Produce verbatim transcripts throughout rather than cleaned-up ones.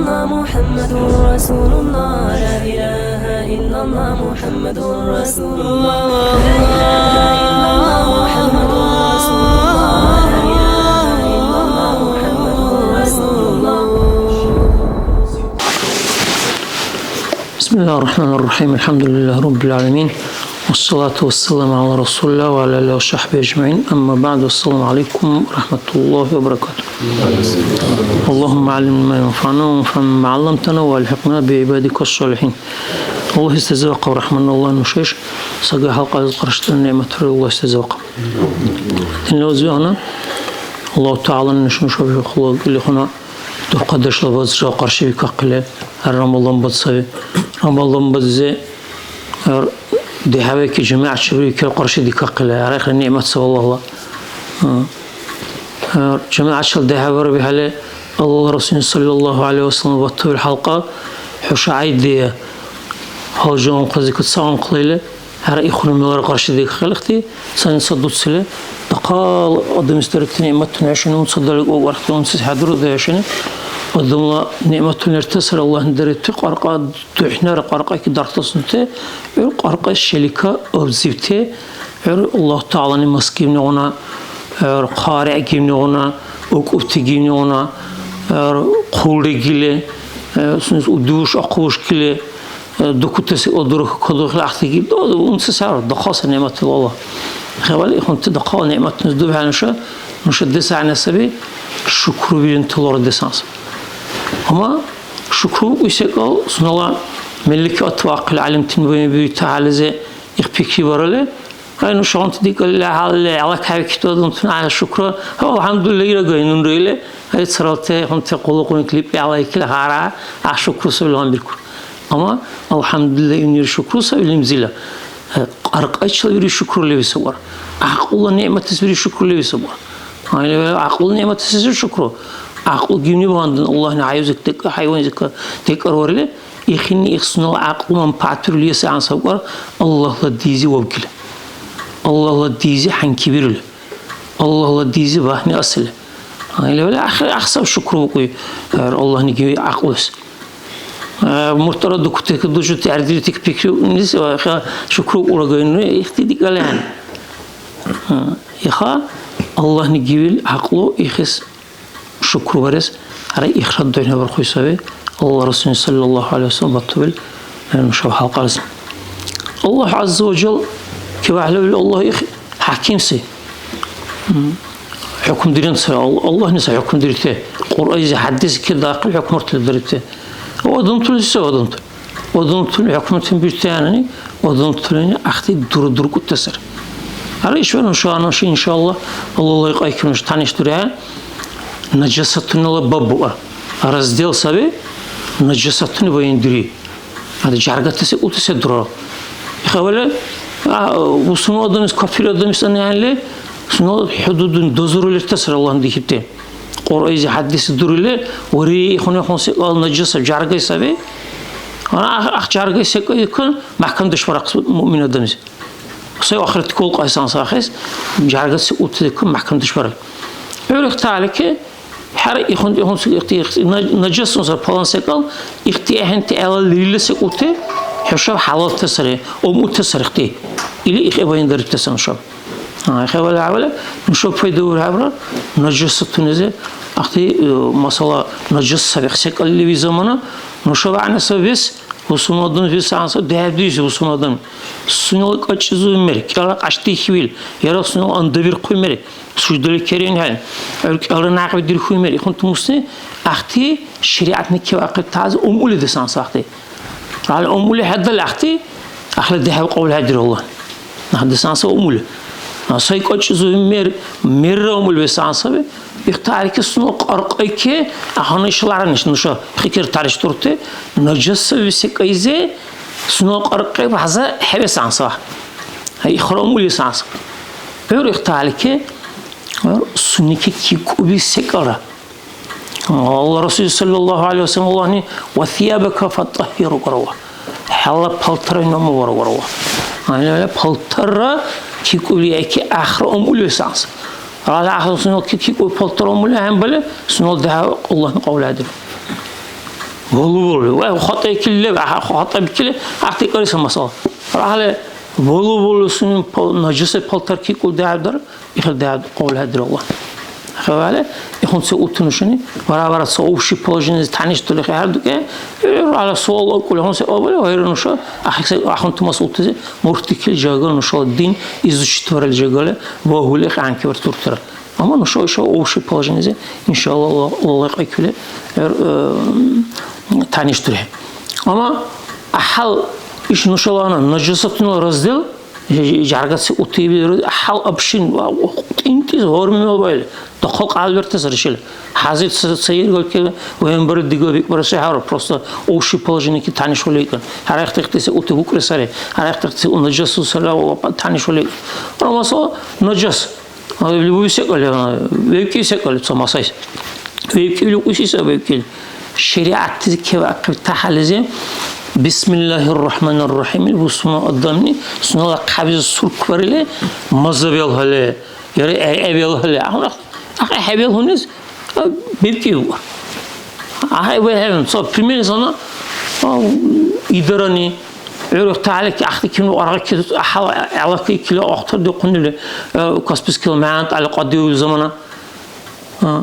محمد رسول الله، لا إله إلا الله محمد رسول الله، لا إله إلا الله محمد رسول الله، لا إله إلا الله محمد رسول الله. بسم الله الرحمن الرحيم. الحمد لله رب العالمين. والصلاة والسلام على رسول الله وعلى آله وصحبه أجمعين. أما بعد. السلام عليكم ورحمة الله وبركاته. اللهم علمنا ما ينفعنا وانفعنا بما علمتنا وألحقنا بعبادك الصالحين. Аллагь истязивахъав, Рахман Аллагь, нушеш сага халкьлис къаршитӀа негӀматуни Аллагь истязивахъав. Динна узби, гьанна Аллагь ТагӀялани нуша, нуша бихӀухъула илгъуна дурхъадешла базра къаршибикахъили, гьар Рамазан баз саби. Рамазан баззи гьар дехӀваки жамигӀят чебиркули къаршидикахъили, гьар ихъли негӀмат саби Аллагьла. А. Гьар жамигӀятчил дехӀвара бихӀели, Аллагьла Расулни саллаллаху гӀалайхи ва саллям ватурил хӀялкьа, хӀуша гӀяйдия, гьалжи унхъазикад ца унхъла или, гьар ихъуна мелара къаршидикахъилихъти, цаница дуцили, дахъал адамис дарибти негӀматуни хӀяшани, унцадали кӀугӀбархъти унцес хӀядурдухӀяшани, адамла негӀматуни лертасира Аллагьни дарибти кьаркьа духӀнара кьаркьайки дархдасунти, гӀур кьаркьайс шелика абзибти, гӀур Аллагь ТагӀялани мас гивнигъуна, гӀур хъаригӀ гивнигъуна, акӀубти гивнигъуна, гӀур хъулри гили, э, сунес у дивуш ахъвуш гили, э, дукутаси одура кадухъли ахъти гили, да, унцес гӀур дахъал сай негӀматли Аллагь. Хевали ихъунти дахъал негӀматунес дубхӀя нуша, нуша десагӀна саби, шукру биринталара десанс. Амма шукру букӀуй секӀал сунела меллики атвахъили гӀялимтани буйбуйтахӀялизи их пикрибарали, гьай, нушагъунти дикӀалли, гьалли, гьалакхӀевикибти адамтани гӀяхӀ шукра, гьав, алхӀямдулилла, ира гайнунра или, гьай, царалти хӀунти къуллукъуни липи гьалайкили гьара гӀяхӀ шукру саби гьанбиркур. Амма, алхӀямдулилла, ибнира шукру саби лимзила. Кьаркьайчила вири шукру леви сабар. ГӀякьлула негӀматлис вири шукру леви сабар. Гьайли, гӀякьлула негӀматлис вири шукру. ГӀякьлу гивни багьандан Аллагьни гӀяйузик декӀар, хӀяйванзика декӀарварили, ихини их сунела гӀякьлу манпагӀятбирули саби гӀян савкъар, Аллагьла дизи вавкили. Аллагьла дизи хӀянкибирули. Аллагьла дизи вагьни асили. Гьайли, вала, ахир ахсав шукру букӀуй, гьар Аллагьни гиви гӀякьлус. Э, мурталра дукутеки дужути гӀердирутеки пикриунис ва иха шукру урагайнули ихти дикӀали гьанна. Э, иха Аллагьни гивил гӀякьлу ихис шукру барес, гьара ихра духӀнабархъуй саби. Аллагьла Расулни саллаллаху гӀалайхи ва саллям батубил, э, нушаб халкьарас. Аллагь гӀязза ва жал кивяхӀлавил Аллагь их хӀяким сай. ХӀукмдирен ца Ал-, Аллагьни ца хӀукмдирути. Кьуръайзи, хӀядиси кир дахъил хӀукмуртли дарибти. Адамтули се адамтули? Адамтули хӀукмуртани биртани, адамтулини ахъти дурадуркӀути сар. Гьар ишбар нуша, нуша, иншалла, Аллагьла кьяйкиб нуша тянишдирая. Наджасатунала баб буар. Раздел саби, наджасатуни баяндири. Ада жяргати секӀулти се дурара. Ихавали, а, бусурман адамис, кафир адамис ани гьанли, сунела хӀудудуни дазурли лертасира Аллагьни дихибти. Кьуръайзи, хӀядиси дурили, вари, ихуни хун секӀал наджаса жяргай саби. Ана ах, ах жяргай секӀал икун, мяхӀкамдеш барахъес муъмин адамис. Сай ахират кулкьайсан сахес, жяргати секӀулти икун, мяхӀкамдеш барахъес. ГӀур ихталики, ХӀера, ихъун-, ихъунси ихти, ихти, на-, наджас унсар палан секӀал, ихти ахӀенти гӀелал лирила секӀулти, хӀушаб хӀялалти сари, умути сари ихти. Или ихӀебаин дарибти саби нушаб. А, хӀябал гӀявали, нушаб пайда урхӀябра, наджасатунизи, ахти, э, масала, наджас саби секӀал леви замана, нушаб гӀягӀниса вес, бусурман адам вес гӀянса, дехӀдиси бусурман адам. Сунела кьачӀизур мер, кӀела кьяшдихьибил, яра сунела андабирхъуй мер, суждали керен хӀял, гӀур кӀелра някъби дирхьуй мер, ихъунти мусни, ахти шаригӀятни кевяхъиб тази умули десанса ахти. Гьал умули хӀедал ахти, ахла дехӀев кьавли хӀедирулла. Нах десанса умули. А сай кьачӀизур мер, мерра умули весанса ви. Ихтарики сунела кьаркьайки, ахъна ишалара неш, нуша хикир тариш дурти, наджаса виси кайзи, сунела кьаркьай база хӀебес анса. Ихра умули санса. ГӀур ихталики, гӀур суники кикуби секӀалра. Алла Расул саллаллаху алейхи ва саллям, Аллагьни, «Ва сиябака фаттаххир», гурава. ХӀела палтарайнама вара, гурава. Гьанна палтарра кикули яки ахра умули санса. Гьала ахъли сунела ки-, кикӀуй палтар умули ахӀенбали, сунела дяхӀ Аллагьни кьавлаадиру. Волейбол, ва хатӀа икили леб, аха, хатӀа бикили, ахъти кариса масала. Рахли волейбол сунен пал-, нажаса палтар кикӀул дявдар, ихъ дявд къавлхӀедиралла. Хавали, ихъунси ути нушани, бара-бара ца общий положениеси танишдули хӀердукӀе, рахли суал акӀули, ихъунси авали, гьайра нуша, ахъси, ахъунти масъултази, муртикили жагали нушала дин изучить варали жагали, ва гьули хӀянки вартуртира. Амма нуша иша общее положениезе, иншалла, Аллагь, Аллагь кайкули, гӀур, э, танишдурехӀе. Амма гӀяхӀял иш нушала гьанна нажасатунала раздел, жа-, жа-, жяргаци утиби, гӀяхӀял общин, ва, тӀинтӀи гьармимал байли, дахъал кьялбиртес решили. ХӀязир ца, ца иргалки ваенбари дига бикӀбараси хӀяра, просто общее положениеки танишули икан. ХӀера ихтихтиси ути букӀри сари, хӀера ихтихтиси нажасу сала ва танишули икан. Амма масала, нажас. Любой секӀал, вебкӀи секӀал ца масайс. ВебкӀи лукӀуси саби вебкӀи. ШаригӀятлизи кеваахъиб тахализи, Бисмиллахир Рахманир Рахим, бусурман адамни сунела хъябизи суркварили, маза белгьали, яра гӀе-, гӀе белгьали, ахъна, ахъ гӀе белгьунис, а, бебкӀи. АхӀи, вехӀе, ца пример сана, а, идарани, ГӀур ихталики ахъти кину аргъки гьала гӀелакайкили ахтардихъунили, э, Каспийскила мягӀна тӀаликьа диубли замана, э,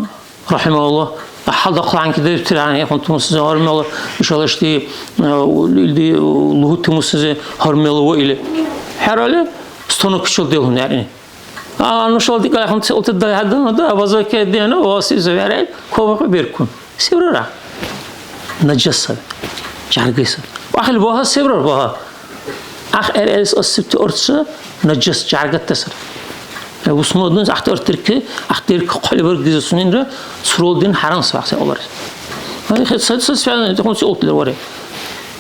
рахимааллагь, гьалдакьла гьанкӀи дарибтири гьанна ихъунти мусази гьармала, ишала ишди, э, илди лугьути мусази гьармала ва или. ХӀерали, станокчил делгьуни гӀягӀни. А, нушала декӀар ахънуци ути дайхӀядана, да, базарке дена, ва сиза вярай, кавахъи беркун. Севрара? Нажас саби. Жяргай саби. Ахил багьа севрар багьа. Ах, эр, эрис асибти орца нажас жяргатта сар. Э, усмуднис ахтар тирки, ахтар хъали бар гиза сунинра, сурал дин харам сабахси олар. Ай, хе, са, са, связано, это он все утли варе.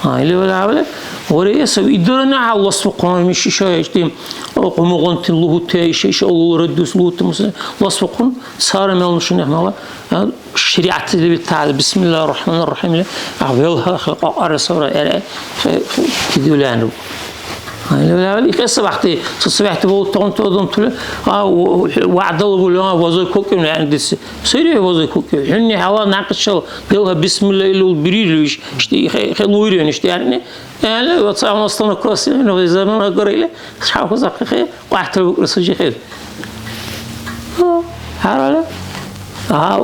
А, или валя, валя. Варе, я саби, идарана, а, ласфа кона, миши, ша, ишти, о, кумагон тин лугу те, иша, иша, олула радус лугу те, муса, ласфа кон, сара мел мушин яхмала, а, шариат леби таал, бисмиллахир рахманир рахим ле, а, велха, хе, ка, ара, сара, эре, хе, хе, кидулянру. А, или валя, валя, ихе сабахти, со сабахти болу тон то дон туле, а, у, у, ваъдал булан, вазой кокин, яни, дис, сири вазой кокин, хунни хала накшал, делха, бисмилла, илул бирилуиш, ишти, хе, хе, луирен, ишти, яни, Яни, вот самостанок классный, ну, из замана говорили, шаху закахе, вахтар букру сужихе. Харала. А,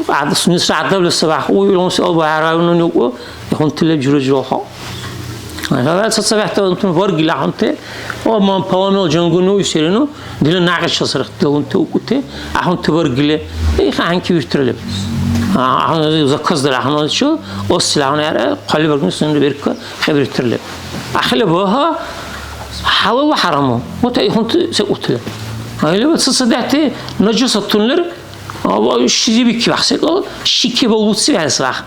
а, сунис адаб ле сабах, уй, он се оба харала, ну, ну, он тиле журу журу хо. Харала, са сабах та, он тун варгила ханте, о, ман паламел жангу, ну, серину, Дила нагъиша сархти далунти укути, ахӀунти варгили, ихӀянки виртура леб. А, ахӀун заказ дара, ахӀун чу, осла ахӀун яра, хъали варгни сунри берка, хебиртура леб. Ахила багьа, хӀялалла хӀяраму, вот ихӀунти секӀутли. Ахила вот ца садати нажасатунлер, а, ва шизи бикки вахсекӀал, шики балбуцси вяхсах.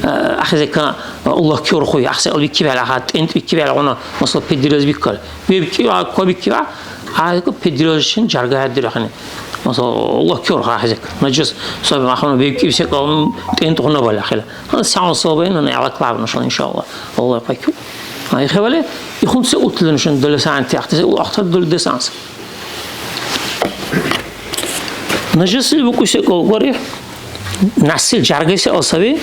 А, ахизека, Аллагь кёрхуй, ахсекӀал бикки вяла, ха, тӀент бикки вяла, гъуна, масала, педираз биккал. ВебкӀи, а, кабиккира, а, педираличи жарга хӀядирахъни. Масала, Аллагь кёрхахӀезек. Нажас саби, ахъна вебкӀибси кьалун тӀентӀ гьунабали ахӀела. А, сягӀун сабай нуни гӀелакла нушан, иншалла. Аллагь кайкю. А, ихъевали, ихъун се утла нушан дала саанти ахъти, се у ахътар дурдес анса. Нажасли букӀуси кьалгъварих, насил жаргайси ал саби,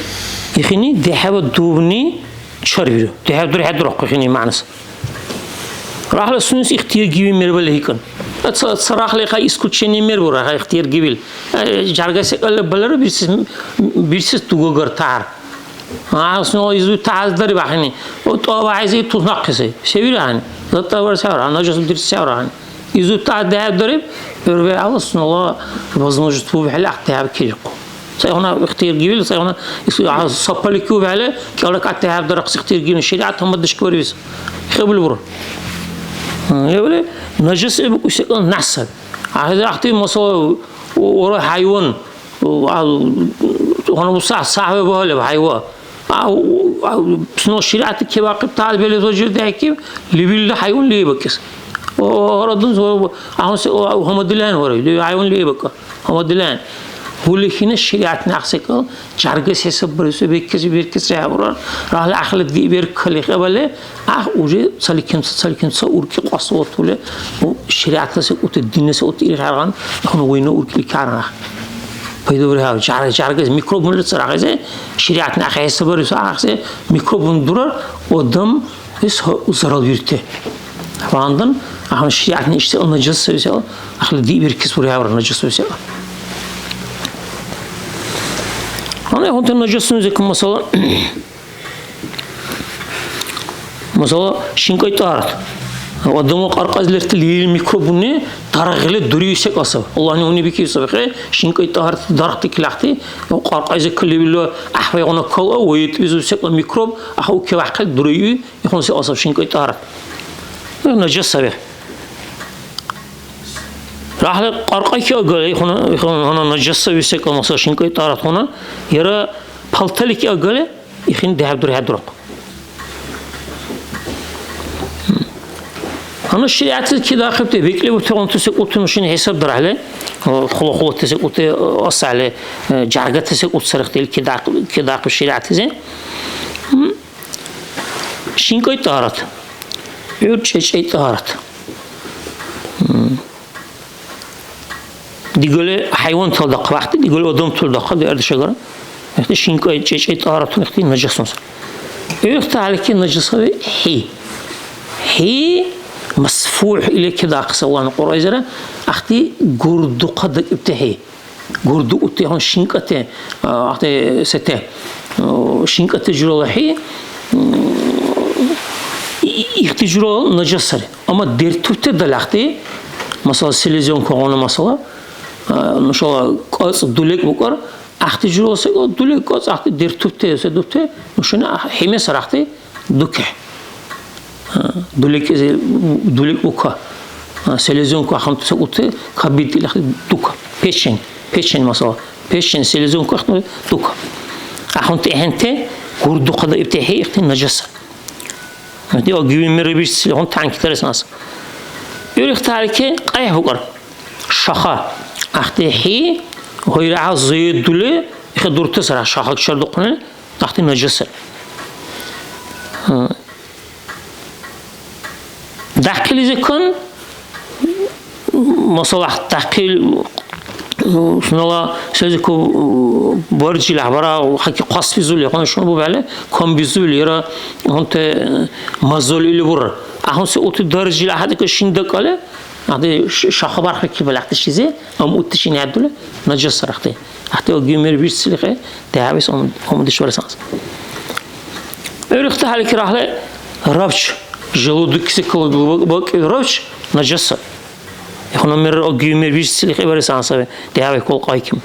ихини дехӀеба дубни чарбиру. ДехӀеба дурхӀя дурахъу ихини мягӀнас. Рахла сунес ихтияр гиви мер балехӀикӀан. Ца, ца рахли хъа исключение мер бура, хъа ихтияр гивил. Э, жаргай секӀалли балара бирсис, бирсис дугагар тагьар. А, сунела изу тагьаз дариб ахӀени. О, тӀоба хӀези туснакъиси. Се вирахӀени? Затта бар сявра, ана жас дирси сявра ахӀени. Изу тагь дехӀеб дариб, гӀур вегӀла сунела возможность бубхӀели ахъ дехӀеб кирихъу. Сайгъуна ихтияр гивил, сайгъуна ис-, а, сапалики убхӀели, кӀел ракагӀят дехӀяб дарахъес ихтияр гивни, шаригӀят гьамаддеш кибарибси. Хебли бура. М, левли, нажас букӀуси секӀал нахӀ саби. ГӀяхӀил ахъти, масала, у-, ура хӀяйван, у-, а, гьанна буса сахӀви багьалаб хӀяйва. А, у-, а, сунела шаригӀятли кебаахъиб, талбели зажир дехӀкиб, лебилра хӀяйван лебакӀес. О, гьарадунз, о, гьанси, о, гьамадилан вара, хӀяйван лебакӀа. Гьамадилан. Хулихина шаригӀятни ахъ секӀал, жаргас хӀисаббарес, бекеси беркес рехӀебурар, рахли ахъли диъ беркали хӀебали, ахъ уже цаликемца, цаликемца уркӀи кьасватули, ну, шаригӀятла секӀути, динна секӀути ирхӀяргъан, ихъуна вайна уркӀили каран ахъ. Пайда бургьав, жар-, жаргес микробунира царахъеси, шариатни ахъхӀесабарибси ахъси микробуни дурар, адам эс гьа-, зарал вирти. Вандан, ахъна шариатни ишди ал нажас саби села, ахъли диъ беркес бургьавра нажас саби села. Гьанна хӀунти нажас сунези ка масала, Масала, шинкӀай тӀагьарт. Адамла кьаркьайзи лерти лерил микробуни даргъили дуриуси секӀал саби. Аллагьни гьуни бикиб саби, хӀе, шинкӀай тӀагьарти дархти килахти, кьаркьайзи калевли гӀяхӀвайгъуна кала ва итӀбизуси секӀал микроб, гӀяхӀ укивяхъили дуриуи, ихъуна секӀал саби шинкӀай тӀагьарт. Нажас саби. РахӀли кьаркьайки агали, ихъуна, ихъуна нажас саби секӀал, масала, шинкӀай тӀагьарт хъуна, яра палталики агали, Ихини дехӀеб дурхӀядурахъу. Гьанна шаригӀятлизи кедяхъибти бекӀлибутигъунти секӀулти нушани хӀисабдарахӀели, хула-хулати секӀулти асахӀели, жяргати секӀулти сарихъти ил кедяхъ-, кедяхъиб шаригӀятлизи. ШинкӀай тӀагьарат. ГӀур чӀечӀай тӀагьарат. Дигалли хӀяйвантала дахъал вягӀти, дигалли адамтала дахъал вягӀдеш агара. Ихти шинкӀай, чӀечӀай тӀагьаратуни ихти нажасунас. Ихти гьалики нажасаби хӀи. ХӀи масфухӀ или кедахъес Аллагьни Кьуръайзира, ахти гурдухъа дакӀибти хӀи. Гурдукьути хӀун шинкӀати, а, ахти сете, а, шинкӀати журала хӀи, м, и-, ихти журала нажас сари. Амма дертурти далахти, масала, селезенкагъуна масала, А, нушала кьацӀ дулекӀ букӀар, ахти журала секӀал дулекӀ кьацӀ, ахти дертурти, се дурти, нушани хӀемес арахти дуке. А, дулекӀизи, дулекӀ бука. А, селезенка ахъанти секӀулти кабид илахъти дука. Печень, печень масала. Печень, селезенка ахъанти дука. Ахъанти ахӀенти гурдухъа даибти хӀи ихъти нажаса. Ахъти агиби мер бишцили хӀун тянки дарес анса. Юрих тарики къайгь букӀар. Шаха. Ахъти хӀи, гъуйра гьал зайдули, ихъа дуртес ара шаха чардухъуни, ахъти нажаса. Дахъили закон, масала, дахъил, сунела, сезику, баржила хӀябара, хӀяки хъасбизули, хӀуна шуну бубяли, камбизули, яра, хӀунте, мазоли или бурар. Ахъун се ути даржила хӀядика шиндакали, ахъти ш-, шаха бархли кибали ахъти шизи, ам ути шин хӀядули, нажас сарахъти. Ахъти агиби мер бирцили хъе, дявис ам, амудиш барес анса. ГӀур ихти хӀялики рахли рабч, желудок секӀал бакӀиб рабч, нажаса. Ихъуна мер агиби мер бирцили хъе барес анса, дявихъ кул къайким.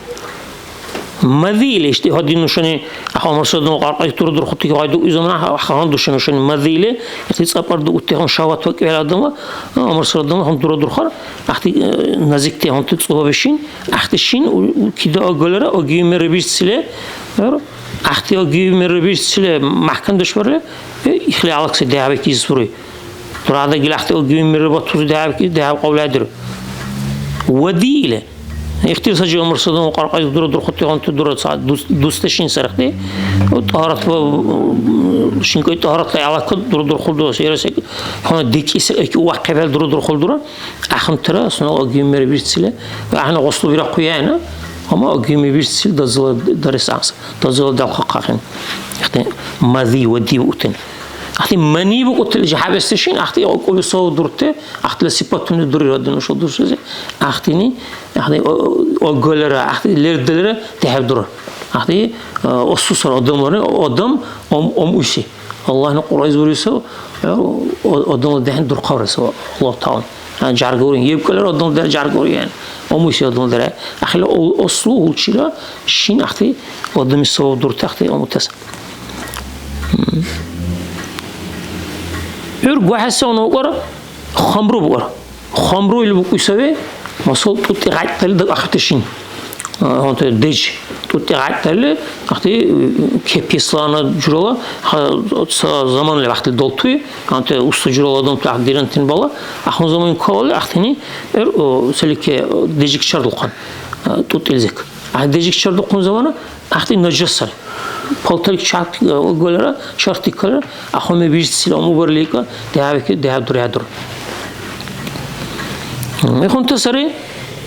Мази или ишди гьади нушани, ахъа, амарсадан кьаркьайс дурадурхути гъайдукӀи замана, ахъа, гьандуша нушани мази или, ихъти цӀапӀар дугутти хъун шагьват вакӀибхӀели адамла, амарсадан хъун дурадурхар, ахъти, э, назикти хъунти цӀуба бишин, ахъти шин, у-, у-, кида агалара, агиби мер бирцили, гӀур, ахъти агиби мер бирцили, мяхӀкамдеш барили, э, ихъли алакси дявик избури. Дурада гилахъти агиби мер батуси дявик, дяв кьавлайдир. Вади или. Ихтир саджи амарсадан кьаркьайс дурадурхути гъанти дура ца дус-, дусте шин сархти. ТӀагьаратла, м, шинкӀай тӀагьаратла гӀелакад дурадурхул дура, сера секӀ-, хьуна декӀи се-, эки увяхъибхӀели дурадурхул дура. Ахунтира сунела агиби мер бирцили. Ва ахӀна гъуслу бирахъуяйна. Амма агиби мер бирцили дазала дарес анса. Дазала далхъахъахъен. Ихти мази ва див утен. Ахти мани букӀутили жагьабеси шин, ахти акӀуби савдурти, ахтила сипатуни дурира динуша душази. Ахтини Яхни, о-, о-, оголара, ахти лердалара дехӀеб дурар. Ахти, э, осусара адамлара, адам ом-, омуси. Аллагьни Кьуръайз бурисав, э, о-, адамла дехӀни дурхъавра сава, Аллагь Таала. А, жярга урин, ебкалара адамла дера жярга урин. Омуси адамла дера. Ахила о-, ослу улчира шин ахти адамис саваб дурти ахти омутас. М. ГӀур гугьеса ванукӀар, хамру букӀар. Хамру или букӀуй саби, масал, тӀутӀи гъайтӀтали дакӀахъибти шин. А, гьанта дежи. ТӀутӀи гъайтӀтали, ахти, кепеслана журала, ха, ца замана лебяхъли далтуй, гьанта уста журала адамти ахти дирантин бала, ахун заман кавали ахтини, эр, о, селике, о, дежик чардулхъан, а, тӀутӀилизик. А дежик чардулхъун замана, Ахти нажас сари. Палтарик чарти-, голара, чарти калара, ахуме бирцила умубарлика, дявики, дявдур ядур. Ихунта сари,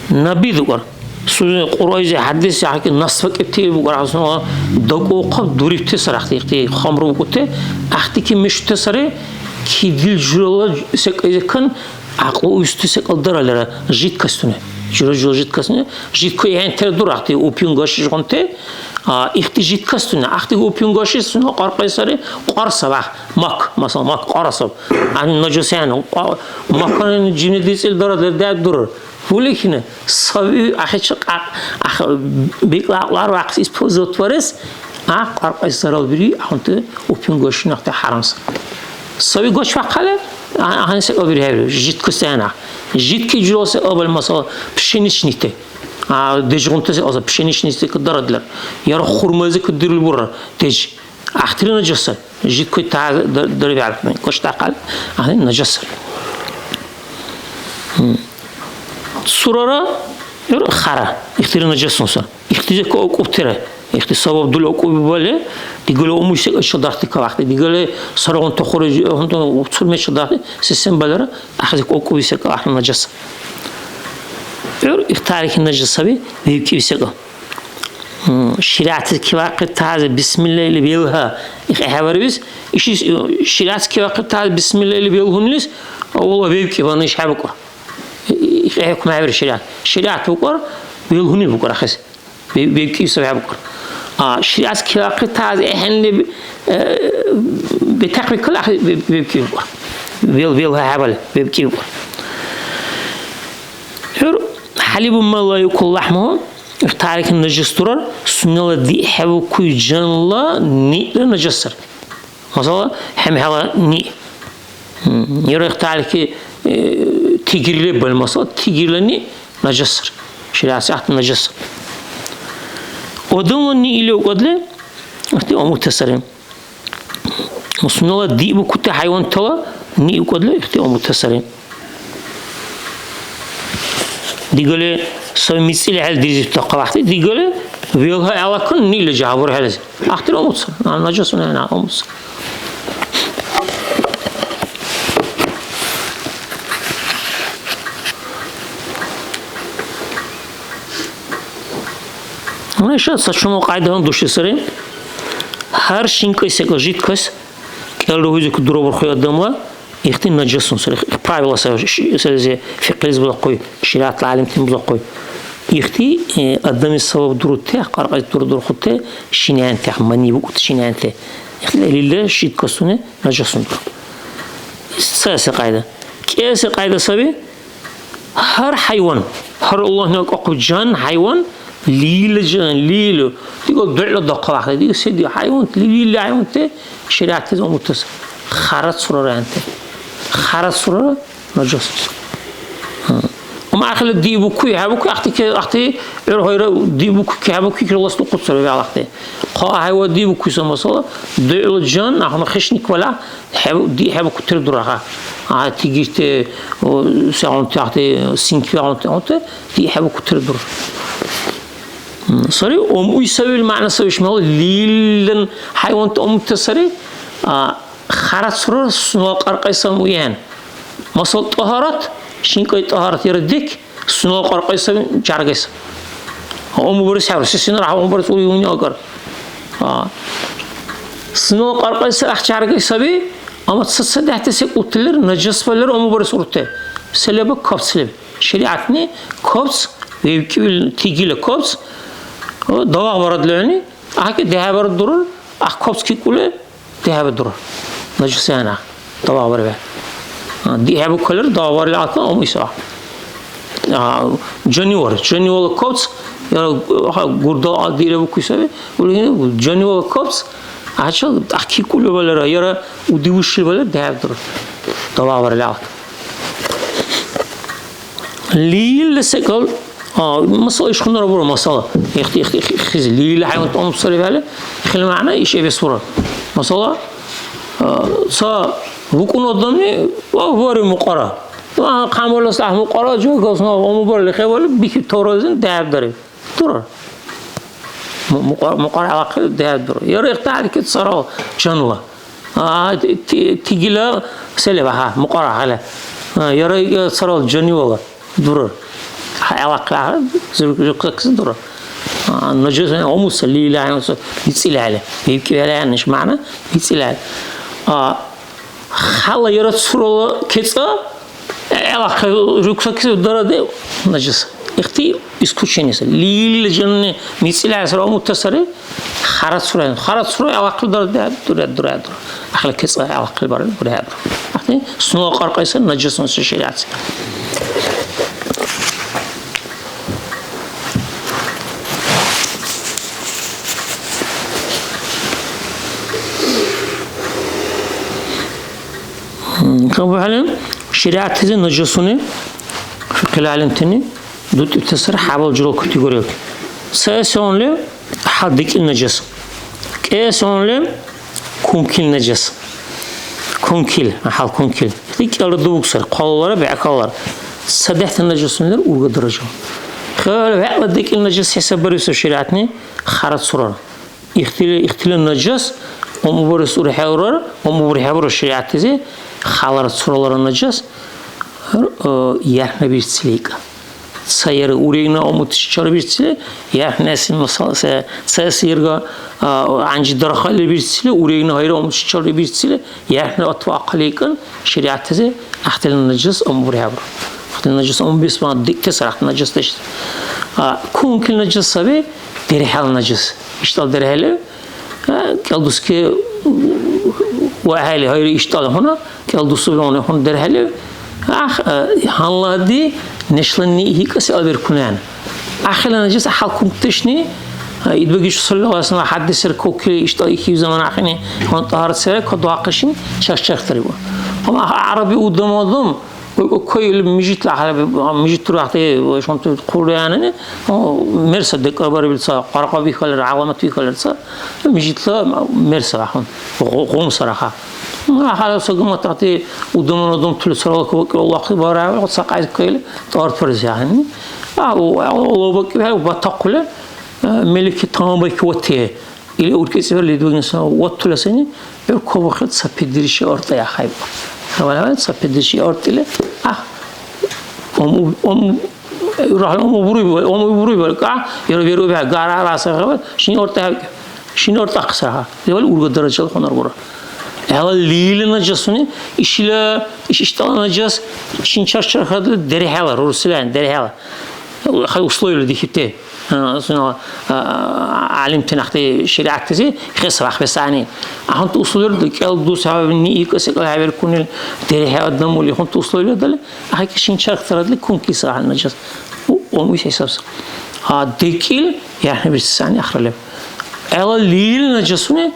наби дукар. Сунела Кьуръайзи, хӀядиси гьакӀи нас вакӀибти букӀар, хӀясанала дакӀухъаб дурибти сарахти, ихти хамру букӀути, ахтики мешути сари, кидил журала секӀайзикан гӀякьлу уйсти секӀал даралра, жидкостуни. Жура-жура жидкостуни. Жидкои хӀянтира дурахти, опиум гашишгъунти, а, ихти жидкостуни. Ахти опиум гаши сунела кьаркьай сари, кьар сабах, мак, масала, мак кьара саб. Ани нажусяна, кьа-, макани жини дицӀил даралра дяд дурар. Улехина, саби ахӀи чекьа-, ах-, бекӀла гӀякьлар вахъес использовать варес, а, кьаркьайс зарал бири, ахӀунти опиум гаши нахти хӀярамс. Саби гашвяхъали, а, ахӀен секӀал бири хӀебири, жидкоси ахӀен. Жидкои журала секӀал бали, масала, пшеничный те. А, дежгъунти секӀал, пшеничный секӀал дарадлар. Яра хурмайзи кадирли бурра, деж. Ахтили нажаса. Жидкои та д-, дариб гӀяракьни. Кочдахъал. Ахни нажаса. М. Цурара, юра хара. Ихтили нажасунса. Ихтизе ка акӀубтира. Ихти сабаб дули акӀуби бали, дигали умуси чил дархти калахти. Дигали сарагъун тухури, гьунтун цур мечил дархти. Сисем балара, ахзи ка акӀуби секӀал ахни нажаса. ГӀур ихтарики нажасаби, вебкӀиби секӀал. М, ширяци кивахъи тази бисмилла или велха. Их хӀеварвис, ишис, ширяци кивахъи тази бисмилла или велхунилис, Аллагь вебкӀи вана иш хӀебукӀур. Их хӀекумхӀеври ширят. Ширят букӀур, велхуни букӀур ахис. Ве-, вебкӀи саби хӀебукӀур. А, ширяци кивахъи тази эхӀенли, э, бетахъи кала ахи веб-, вебкӀи букӀур. Вел-, велха хӀябал вебкӀи букӀур. ГӀур хӀялибу ма ла юкулу лахӀмуху, ихтарики нажас дурар, сунела диъ хӀебукуй жанла ниъра нажас сар. Масала, хӀемхӀела ниъ. М, яра ихтарики, э, тигрли бал, масала, тигрла ниъ нажас сар. Ширяси гӀяхӀти нажас сар. Адамла ниъ или укадли, ихти амурта сари. Сунела диъ букути хӀяйвантала ниъ укадли ихти амурта сари. Дигали сай мицӀили хӀял дирзибти калахти, дигали велха гӀелакан ниъли жагьбур хӀелази. Ахтир амурца, а, нажасуна хӀена амурца. Гьуна иша ца чумал кьяйда гьандуши сари. Гьар шинкӀай секӀал жидкас кӀел ругьуйзик дурабурхуй адамла ихти нажасун сари. Их правила сари, ши-, сари зе фикьлизи бузахъуй, ширятла гӀялимтани бузахъуй. Ихти, э, адамли сабаб дурути, кьаркьайс дурадурхути шинянти, мани букӀути шинянти. Ихти лерилра жидкасуни нажасун. Ца се кьяйда. КӀел се кьяйда саби. Гьар хӀяйван, гьар Аллагьни акӀахъуб жан хӀяйван, лила жан, лила, дигал дугӀла дахъал ахъли, дига се дига хӀяйван, лила хӀяйванти шаригӀятлизи умутас хара цурара хӀянти. Хара цурара нажас. Гьа. Амма ахъли дибукуй, хӀебукуй, ахъти ке-, ахъти гӀур гьайра дибукуй, хӀебукуй, киралас духъуцара вегӀлахъти. Хъа хӀяйван дибукуй ца масала, дугӀла жан, ахъна хищник валя, ХӀебу-, ди хӀебукутира дурара. А, тигирти, о, сегъунти ахъти, синкви агъунти, агъунти, ди хӀебукутира дура. М, сари, омуй савил мягӀна саби шимала, лилан хӀяйванти омути сари, а, харацурар сунела кьаркьайс омуй ахӀен. Масала, тӀагьарат, шинкӀай тӀагьарат яра дик, Сунела кьаркьай саби, чаргай саби. Умубарес хӀебарес, се-сенара гьа умубарес ури-, уни агара. А. Сунела кьаркьай саби, ахъ чаргай саби, амма ца-, цацадехӀти секӀулти лер, нажас балер умубарес урути. Се леба кабц леб. ШаригӀятни кабц, вебкӀибил тигила кабц, о, давагъ барад лехӀни, ахӀи дехӀебарад дурар, ахъ кабц кикӀули, ДехӀеба дура. Нажусяна. Давагъ барабе. А, дехӀеба калер, давагъ барили акан, омуйса. А, жанивар. Жанивала кабц, яра, ха, гурдал а диребу куй саби. Ули жанивала кабц, ачал, ахъи кули балера, яра удивушли балер, дехӀеба дура. Давагъ барили акан. Лил секӀал, а, масала, ишхъунара бура, масала. Ихти, ихти, ихти, ихти, лил хӀяйван тӀамцари вегӀли, ихила мягӀна иш эбес бура. Масала, а, ца букӀун адамли, ва, вари мукьара. Ва, камбалас гӀяхӀ мукьара, жагас нав, аму барили хӀебали, бихи торазин дяхӀ дариб. Дурар. Му-, мукьа-, мукьара гӀялахъи дяхӀ дурар. Яра ихтяр ки царал жанла. А, ти-, ти-, тигила се леба, гьа, мукьара гьала. А, яра, я, царал жанивала дурар. гӀелахъла зуркакси дура. А, нажас гьамуса лила гьамуса бицӀили хӀели. БебкӀибхӀели неш мягӀна бицӀили хӀели. А, хала яра цурала кецӀа, гӀелахъла рюкзакси дараде нажас. Ихти исключение сари. Лила жанни мицӀили хӀясра гьамута сари. Хара цура, хара цура гӀелахъла дараде дура, дура, дура. Ахъли кецӀа гӀелахъли барили бурехӀе. Ахъли сунела кьаркьайса нажас нуша шариатси. М, кабухӀели, шариатлизи нажасуни, фикьла гӀялимтани дутӀибти сари хӀябал журал категорияби. Ца сегъунли хӀял декӀил нажас. КӀе сегъунли кункил нажас. Кункил, хӀял кункил. Ил кӀелра дубуг сари, хъалалара, бегӀкалалара. Ца дехӀти нажасуни лер урга даража. ХӀела вегӀла декӀил нажас хӀисаббарибси шариатни хара цурара. Ихтили, ихтили нажас умубарес урхӀеврар, умубурхӀевра шариатлизи, халара цуралара нажас, э, яхӀнабирцили икӀа. Ца яра урегна умутичи чарбирцили, яхӀнеси, масала, се, цаэс ирга, а, гӀянжи дархали бирцили, урегна гьайра умутичи чарбирцили, яхӀни отвахъали икӀан, шариатлизи ахтили нажас умубурхӀевра. Ахтили нажас умубис ма дикти сарахти нажас дешти. А, кункил нажас саби, дерхӀел нажас. ИштӀал дерхӀели, а, кӀел дуски вахӀели, гьайри иштӀал хьуна, кӀел дусуби хьуна дерхӀели, ах, а, гьанлади нешланни ихикӀа се албиркунян. Ахила нажас ахал кункдешни, а, идбагиш саллаллаху алейхи ва саллям хӀяддисер кокили иштӀал ихив замана ахини, хьуна тӀагьар цера кодвахъишин чарх-чарх дарибу. Амма гӀяраби удам-удам, Ой, ой, кой или мижитла гьалаб-, мижит дурахти, ой, шонту хъулианани, о, мерса декӀарбарибил ца, къаркъа бихалира, гӀяламат бихалира ца, мижитла мерса ахӀен, гъу-, гъум сараха. М, гьала ца гуматахъти удуман удумтули сарала кабакӀи Аллагьли барави, ца къяйз кайли тӀарпарзи ахӀенни. А, у, а, у, лобакӀи бихӀи, батахъули, а, мелики тамабайки вати. Или уркӀецӀибар лидугнеса ваттула сани, гӀур кабухъи ца педдириши артӀая хайбу. Гьаваляла ца педдириши артӀили, а, ум, ум, рахла ум буруй, ум буруй, ка, яра веру бя, гара раса хава, шин артӀа, шин артӀа хсаха. Левал урга даражал хонар гора. Яла лили нажасуни, ишила, иш иштала нажас, шин чарчар хадли, дерхӀела, рурсилан, дерхӀела. Хай условия дихибте. А, сунела, а, гӀялимтани ахъти шариатлизи хес вяхъбесани. Ахъунти условиялра кӀел дус хӀябъабни икӀа секӀал хӀебиркуни дерхӀе адамли, ихъунти условиялра дали, ахъи шинчи ахтарадли кункиси гьанна жас. У-, умуси хӀисабси. А, декӀил яхӀни бирцесани ахъра леб. ГӀела лерилна жасуни,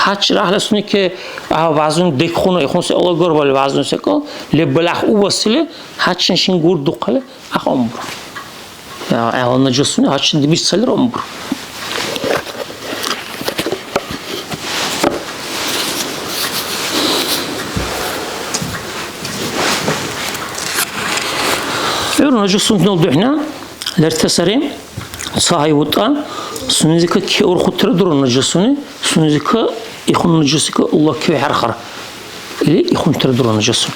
гьачир гӀяхӀла сунеке, а, вазуни декхуна, ихъунси Аллагь гурбали вазуни секӀал, леббалахъ убасили, гьачин шин гурдухъали, ахъ умбур. Я, гӀела нажасуни гьачам дибис цалира умбур. ГӀур нажасунтала духӀна лерта сари, ца гьай бутӀа, сунезика кеурхутира дура нажасуни, сунезика ихъун нажасика Аллагь кевхӀерхар. Или ихъунтира дура нажасуни.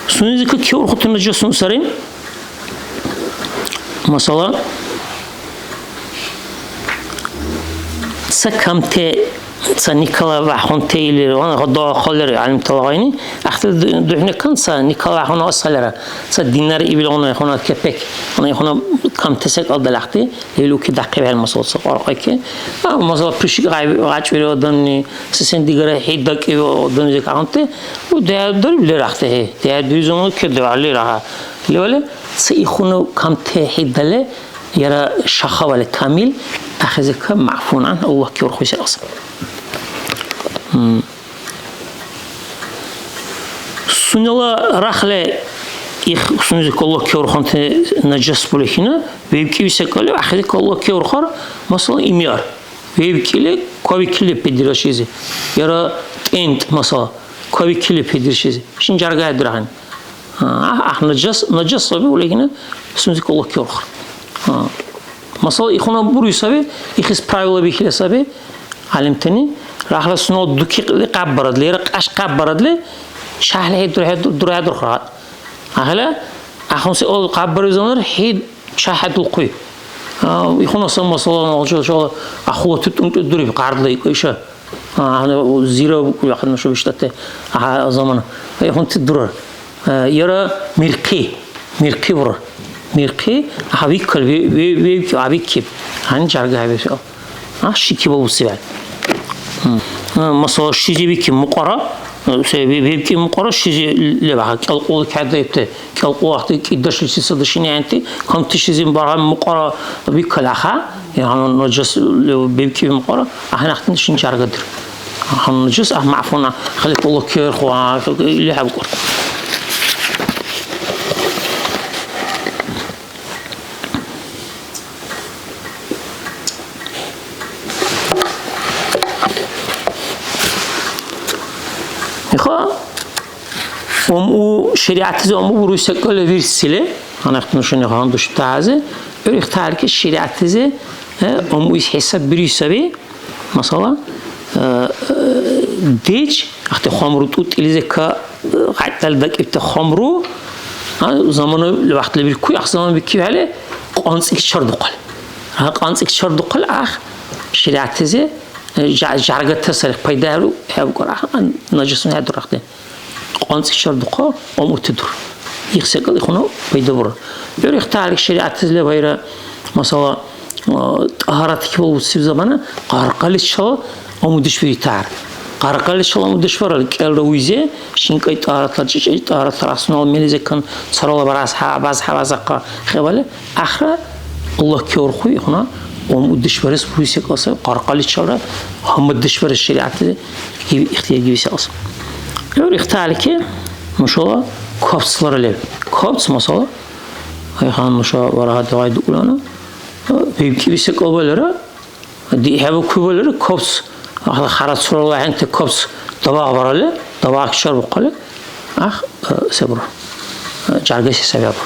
Сунезика кеурхути нажасуни сари. Масала, ца камти, ца никала вяхъунти или вана дахъалри гӀялимтала гъайни, ахтил ду-, духӀнакан ца никала вяхъуна асалара, ца динар ибил гъуна ихъуна кепек, гъуна ихъуна камти секӀал далахъти, Лелуки дахъибхӀели, масала, ца кьаркьайки. А, масала, пушик гъай-, гъачӀвири адамни, сесен-дигара хӀи дакӀиби адамзи кахъунти, ну, дяхӀ дариб лерахъти хӀи. ДяхӀ дури замана ке дявли раха. Левали, ца ихуну камти хӀи дале, яра шахавали камил, ахезека маъфун ан, Аллагь кеурхуси аса. М. Сунела рахли их сунези калла кеурханти нажас булехина, вебкӀиби секӀали ахири калла кеурхар, масала, имиар. ВебкӀили, кавикили педирашизи. Яра тӀент, масала, кавикили педирашизи. Шин жаргая дурахани. А, а, нажас, нажас саби улехина сунези калла кеурхар. А. Масала, ихуна буруй саби, ихис правила бихили саби. ГӀялимтани рахла сунела дукихъли къяббарадли, яра кьяш къяббарадли, шагьли хӀед-, хӀед-, дурхӀядурхур. ГӀяхӀла ахунси ол хъяббариб заманара хӀед чехӀедулхъули. А, ихуна сан масала, нагъчи шала ахъулати тӀунтӀи дуриб, къардла икӀу иша. А, гьанна зира букӀули ахӀен нуша биштӀати, а, замана. Ихунти дурар. А, яра мирхъи, мирхъи бурар. Мирхъи, а, виккар, ве-, ве-, вебкӀи, а, виккиб. Гьанна жярга хӀебирхьу. А, шики балбуцибал. М. А, масала, шизи бики мукьара, э, се, бе-, бебкӀи мукьара, шизи леб, а, кӀелкьула кьядаибти, кӀелкьула ахъти кӀидашличи ца дашини гӀянти, камти шизи баргьан мукьара бикалаха, я, гьанна наджас лев бебкӀи мукьара, ахӀен ахъти шин чаргадир. Гьанна наджас, а, маъфуна, халикьула керху, а, или хӀебкӀур. Иха, уму, шариатлизи уму буруй секӀал вирсили, гьанахъти нушани гьандушибтази, гӀур ихтарки шариатлизи, э, уму ис хӀисаб бируй саби. Масала, э, э, дечь, ахъти хамру тӀутӀилизи ка, э, гъайтӀали дакӀибти хамру, а, замана вахтли биркуй, ах замана бикибхӀели, къанцӀики чардухъал. А, къанцӀики чардухъал, ах, шариатлизи, э, жа-, жаргата сари, пайда хӀеру, хӀебкӀур, ах, а, нажисуни хӀедурахъни. КъанцӀи чардухъа, амъути дур. Их секӀал ихуна пайда бурар. ГӀур ихтарик шариатлизиб гъайра, масала, а, тӀагьарат кибал буциб замана, къаркъаличила амъу душбиритар. Къаркъаличила амъу душбарал, кӀелра уйзи, шинкӀай тӀагьаратла, чӀичӀай тӀагьаратла, асунала мели-, зекан царала барас хӀя-, баз хӀябазахъа хӀебали, ахра Аллагь кеурхуй, ихуна амъу душбарес буруй секӀал сай, къаркъаличилра гьамаддеш барес шариатли гиби-, ихтияр гибси алса. ГӀур ихталики нушала капцлара леб. Капц, масала, гьайгьан нуша варагьади гъай дукӀулана, бебкӀиби секӀал балира, дихӀеба куй балира, капц, ахъла хара цурала хӀянти капц дабагъ баралли, дабагъ чарбухъалли, Ах, э, се бура? Э, жяргаси саби абур.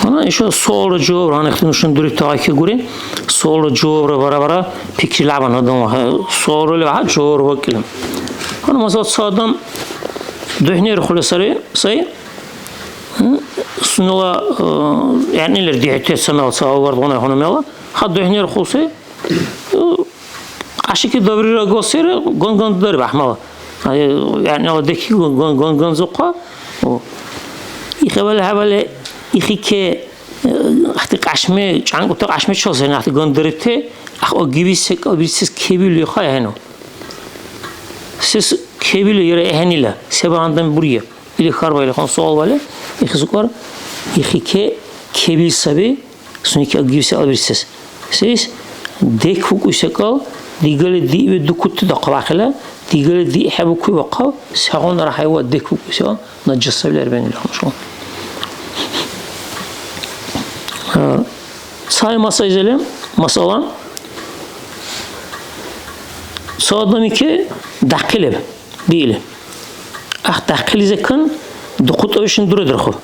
Гьанна ишала суалра жавабра, гьанна ихти нушани дурибти гъайкигури, суалра жавабра бара-бара пикрилаван адамла, гьа, суалра леба, гьа, жавабра вакӀили. Гьанна, масала, ца адам духӀнирхъули сари, сай, м, сунела, э, гӀягӀнилер дихӀути ца мела, ца авгардгъуна хьуна мела, гьа, духӀнирхъуси, э, Ашики добрира госира гон-гон дариб гӀяхӀмала. Ай, яни ала деки гон-, гон-, гон-, гонзухъа. О. Ихавали хӀябали ихике, э, ахти кьяшми, чӀянкӀути кьяшми чула сен ахти гон дарибти, ах, о, гиби секӀал бирцес кебили хай хӀену. Сес кебили яра эхӀенила, се багьандан бургар? Или хьарбаили хан суал вали, ихи сукар, ихике кебил саби, Сунечи агибси албирсес. Сейс? ДекбукӀуси секӀал, дигали диъ бедукути дахъал ахъила, дигали диъ хӀебукуй бахъал, сегъунара хӀяйван декбукӀуси секӀал, наджас саби лербенили хамшал. А, цай масайзали, масала, ца адамики дахъи леб, биили. Ах, дахъили закан, духъутӀавишин дурадирхъу.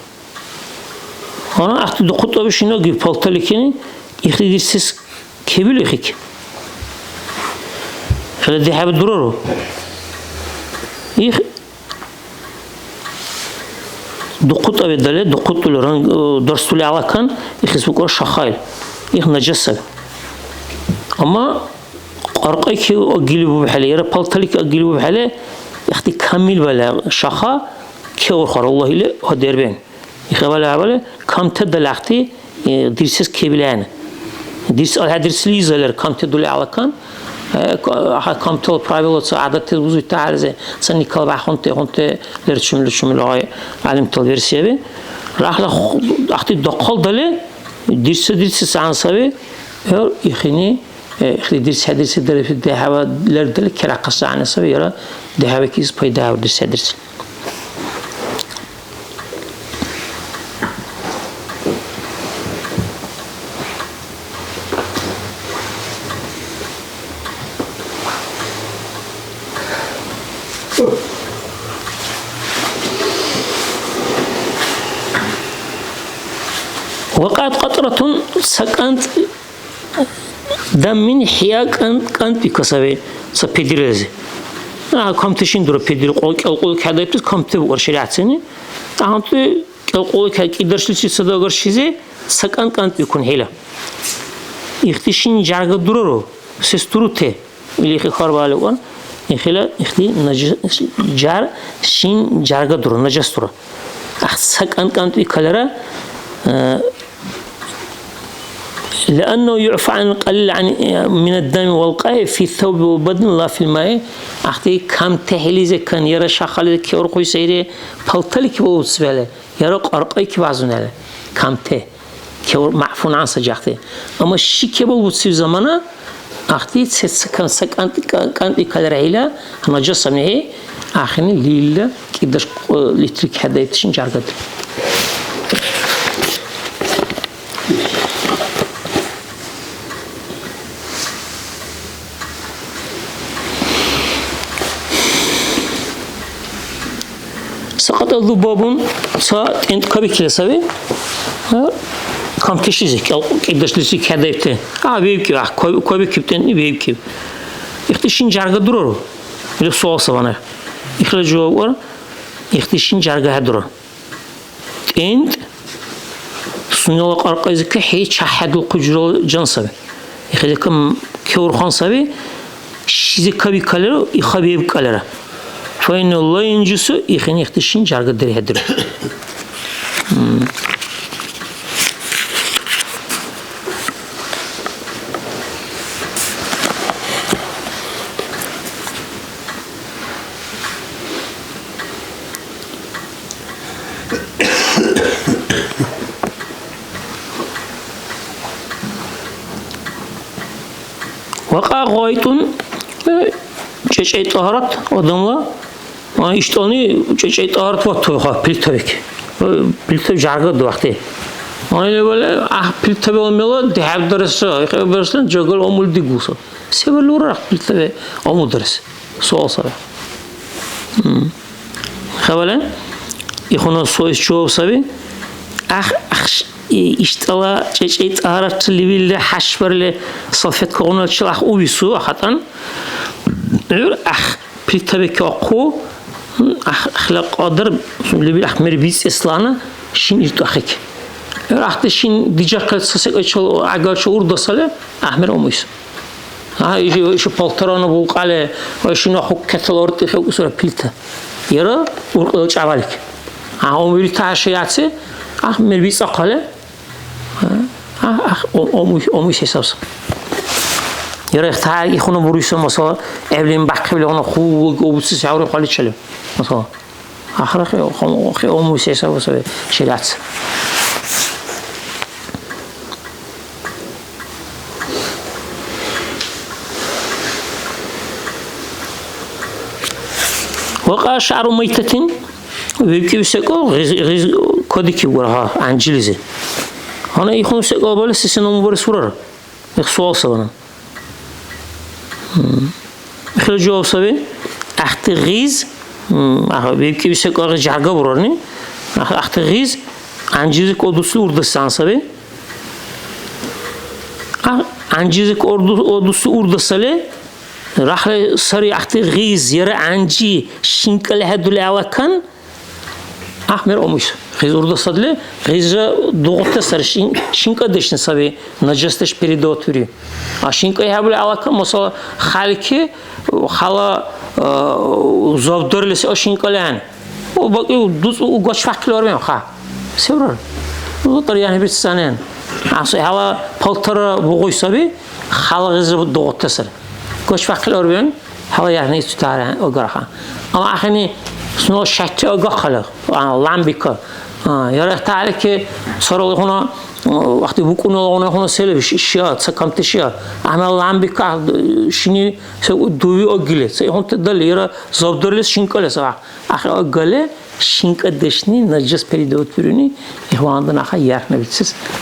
Гьанна ахъти духъутӀаби шинаги палталикини ихди дирцес кебили ихики. ХӀела дехӀеба дурару? Их духъутӀаби дале, духъутӀули ран-, э, дарсули алакан, ихис букӀар шахаил. Их наджас саби. Амма кьаркьайки агили бубхӀели, яра палталики агили бубхӀели, ихти камил балагь шаха кеурхар, Аллагь или гьадербен. Ихабала хӀябали камти далахъти, э, дирсес кебилгӀяна. Дирс алхӀя дирсли изалар камти дули алакан, э, к-, ха, камтала правило ца гӀядатти бузути гьарзи, ца никал бяхъунти, хунти лер чумли чумли гъай гӀялимтала версияби. Рахла ху-, ахъти дахъал дали, дирса дирси сан саби, гӀур ихини, э, ихли дирс хӀядирси дарибти дехӀева лер дали керахъес гӀягӀни саби, яра дехӀева кис пайда гӀявдирс хӀядирси. Вакьат кьатӀратун, ца кӀантӀ даммин хӀя кӀантӀ, кӀантӀбика саби ца педирлизи. А, камти шин дура педир, кьул-, кьулкьули кадайптес камти букӀар шаригӀятсини. ТӀягӀямти кьулкьули ка-, кӀидаршличи садагаршизи ца кӀантӀ кӀантӀбикун хӀела. Ихти шин жярга дурару? Сес дурути? Или хи хьарбаалаван, ихила ихти нажи-, жар, шин жярга дура, нажас дура. Ахъ, ца кӀантӀ-кӀантӀбикалара, э, لأنه يعفى عن القليل عن، من الدم والقيء في الثوب والبدن لا في الماء. Ахъти камти хӀилизекан, яра шахъализе кеурхуй сайри, палтали кибалуцбали, яра кьаркьай кибазунали, камти. Кевр-, маъфун гӀян саджахъти. Амма ши кебал буциб замана, ахъти ца, ца кан-, ца кӀантӀ-, кӀа-, кӀантӀбикалра хӀела, гьанна жа сабнехӀе, ахини лилла кӀидарш, э, литри кхӀедаибти шин жяргадли. Сакьатал дубабун ца тӀентӀ кабикили саби. А, камти шизи, кӀел-, кӀидашлизи кхӀедаибти. А, вебкӀиб, а, каби-, кабикиб тӀентӀни вебкӀиб. Ихти шин жярга дурару? Или суал сабана. Ихила жаваб вара, ихти шин жярга хӀядура. ТӀентӀ сунела кьаркьайзика хӀечи хӀядурхъи журала жан саби. Ихъ-, м-, кеурхан саби, шизи кабикаллира, иха бебкӀаллира. Фаинну ла инжису, ихъни ихъти шин жярга дерхӀедиру. М. Вакьа гъайтӀун, э, чӀечӀей тӀагьарат адамла, а, иштӀални чӀечӀей тӀагьарат ватуха плитабик. Э, плита жагад вахти. Ай лебале, а, плитабила мела дехӀебдарес, э, хӀебаресла жагал амул дигуса. Се валура плитабе амударес? Суал саби. М. Хабале, ихуна соис жаваб саби. Ах, ах, ш-, и, иштӀала чӀечӀей тӀагьаратли вилли хӀяшбарли салфеткагъуначил ах увису, ахатӀан. ГӀур ах плитабикахъу, м, ах, ахла кьадар, лебил ах мер бицӀеслана шин иртӀахъик. ГӀур ахъти шин дижахъес ца секӀайчил агарчи урдасали, ах мер умуйсу. А, иши, иши палтарана булкьали, ва шина хӀуккетала уртӀи хӀукӀусира плита. Яра уркӀила чӀябалик. А, умили таши яци, а, мер бицӀахъали. А, а, а, о-, омуй, омуй се сабса. Яра ихтар ихуна буруйса, масала, эвлин бахъибли гьуна ху обуци сяври хъали чали. Масала. Ахра хе-, хе-, хе-, умуси саби саби шариатс. Ва кьа шагьру майтатин, вебкӀиб секӀал гъиз-, гъиз-, кадикиб гура, гьа, гӀянжилизи. Гьанна ихун секӀал балес сисен умубарес урара? Их суал сабана. М. Ихила жаваб саби, ахъти гъиз, м, ах-, бебкӀиби секӀал гъиз жагьга бурарни, ах-, ахъти гъиз гӀянжизик одусли урдасан саби. А, гӀянжизик орду-, одусли урдасали, рахли сари ахъти гъиз, яра гӀянжи шинкӀали хӀедули алакан, Ахмер омуйс. Гъиз урдасадли, гъизра дугъутта сари шин-, шинкӀадешни саби, нажасдеш передавать вири. А шинкӀай хӀябли алака, масала, халки, хала, а, забдарлис а шинкӀали гӀян. У бакӀи у дуцӀу у гачвахъили арвен, ха. Севрар. Лутар яни бицанен. А се хала палтара бугъуй саби, хала гъизра дугъутта сари. Гачвахъили арвен, Гьала яхӀни ицутара агарха. Амма ахини сунела шачи агахъали, а, ламбика. А, яра ихтахӀели ки царалгъуна, а, вахти букӀуналгъуна хъуна сели ши-, шия, ца камти шия. Амма ламбика, а, шини се дуви агили, се ихъунти дали, яра забдарлис шинкӀали са. Ахи агали, шинкӀадешни, нажас передавать бируни, ихвандан аха яхӀнабицес